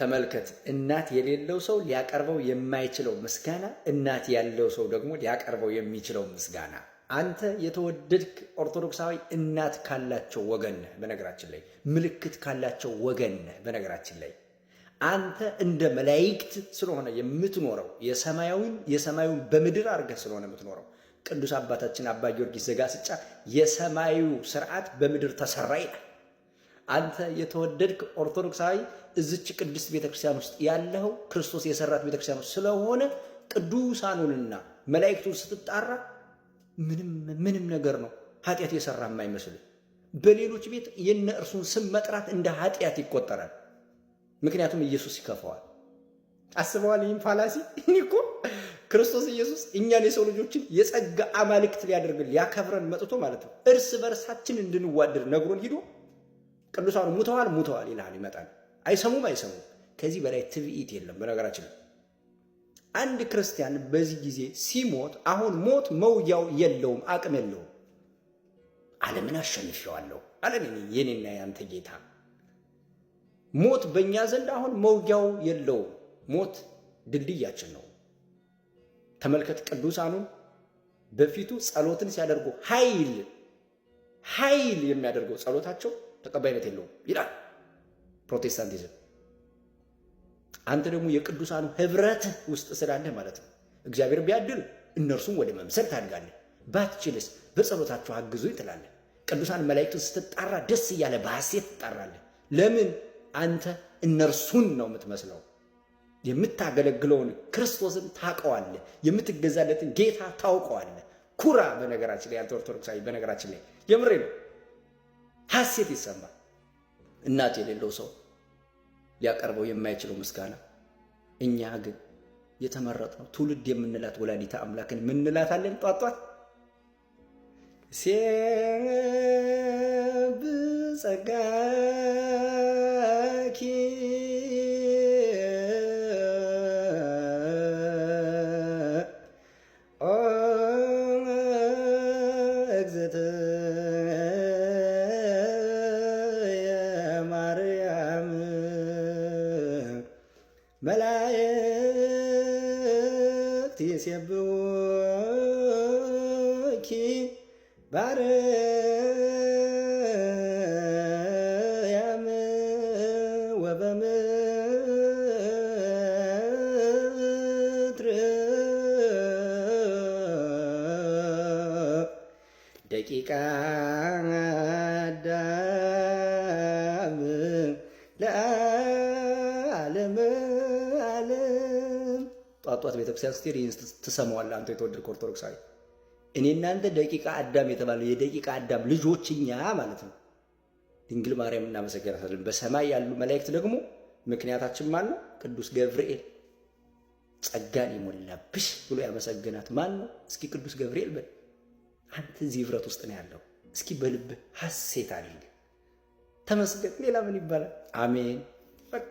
ተመልከት፣ እናት የሌለው ሰው ሊያቀርበው የማይችለው ምስጋና፣ እናት ያለው ሰው ደግሞ ሊያቀርበው የሚችለው ምስጋና። አንተ የተወደድክ ኦርቶዶክሳዊ እናት ካላቸው ወገን ነህ። በነገራችን ላይ ምልክት ካላቸው ወገን ነህ። በነገራችን ላይ አንተ እንደ መላእክት ስለሆነ የምትኖረው፣ የሰማያዊን የሰማዩን በምድር አድርገህ ስለሆነ የምትኖረው፣ ቅዱስ አባታችን አባ ጊዮርጊስ ዘጋስጫ የሰማዩ ስርዓት በምድር ተሰራ ይላል። አንተ የተወደድክ ኦርቶዶክሳዊ እዚች ቅድስት ቤተክርስቲያን ውስጥ ያለው ክርስቶስ የሰራት ቤተክርስቲያን ውስጥ ስለሆነ ቅዱሳኑንና መላእክቱን ስትጣራ ምንም ምንም ነገር ነው ኃጢአት የሰራ የማይመስል። በሌሎች ቤት የነ እርሱን ስም መጥራት እንደ ኃጢአት ይቆጠራል። ምክንያቱም ኢየሱስ ይከፈዋል። አስበዋል። ይህም fallacy። እኔ እኮ ክርስቶስ ኢየሱስ እኛን የሰው ልጆችን የጸጋ አማልክት ሊያደርግን ሊያከብረን መጥቶ ማለት ነው እርስ በርሳችን እንድንዋደድ ነግሮን ሂዶ ቅዱሳኑ ሙተዋል ሙተዋል ይልሃል፣ ይመጣል። አይሰሙም አይሰሙም። ከዚህ በላይ ትዕቢት የለም። በነገራችን አንድ ክርስቲያን በዚህ ጊዜ ሲሞት አሁን ሞት መውጊያው የለውም፣ አቅም የለውም። ዓለምን አሸንፌዋለሁ አለን የኔና ያንተ ጌታ። ሞት በእኛ ዘንድ አሁን መውጊያው የለውም። ሞት ድልድያችን ነው። ተመልከት፣ ቅዱሳኑን በፊቱ ጸሎትን ሲያደርጉ ኃይል ኃይል የሚያደርገው ጸሎታቸው ተቀባይነት የለውም ይላል ፕሮቴስታንቲዝም። አንተ ደግሞ የቅዱሳኑ ህብረት ውስጥ ስላለህ ማለት ነው። እግዚአብሔር ቢያድል እነርሱም ወደ መምሰል ታድጋለህ። ባትችልስ በጸሎታችሁ አግዙኝ ትላለህ። ቅዱሳን መላእክቱን ስትጣራ ደስ እያለ በሐሴት ትጣራለህ። ለምን? አንተ እነርሱን ነው የምትመስለው። የምታገለግለውን ክርስቶስን ታውቀዋለህ። የምትገዛለትን ጌታ ታውቀዋለህ። ኩራ። በነገራችን ላይ አንተ ኦርቶዶክሳዊ፣ በነገራችን ላይ የምሬ ነው፣ ሐሴት ይሰማል። እናት የሌለው ሰው ሊያቀርበው የማይችለው ምስጋና፣ እኛ ግን የተመረጥነው ትውልድ የምንላት ወላዲተ አምላክን ምንላታለን? ጧጧት ሴብ ጸጋኪ እግዝእትየ ማርያም መላእክት ይሴብሑኪ ባርያም ወበምድር ደቂቃ አዳም ለዓለም ዓለም። ጧጧት ቤተክርስቲያን ስትሄድ ይህን ትሰማዋለህ። አንተ የተወደድክ ኦርቶዶክሳዊ፣ እኔ እናንተ ደቂቃ አዳም የተባለው የደቂቃ አዳም ልጆች እኛ ማለት ነው። ድንግል ማርያም እናመሰግናታለን። በሰማይ ያሉ መላእክት ደግሞ ምክንያታችን ማን ነው? ቅዱስ ገብርኤል ጸጋን የሞላብሽ ብሎ ያመሰግናት ማን ነው? እስኪ ቅዱስ ገብርኤል በል። አንተ እዚህ ህብረት ውስጥ ነው ያለው። እስኪ በልብህ ሐሴት አድርግ፣ ተመስገን። ሌላ ምን ይባላል? አሜን። በቃ።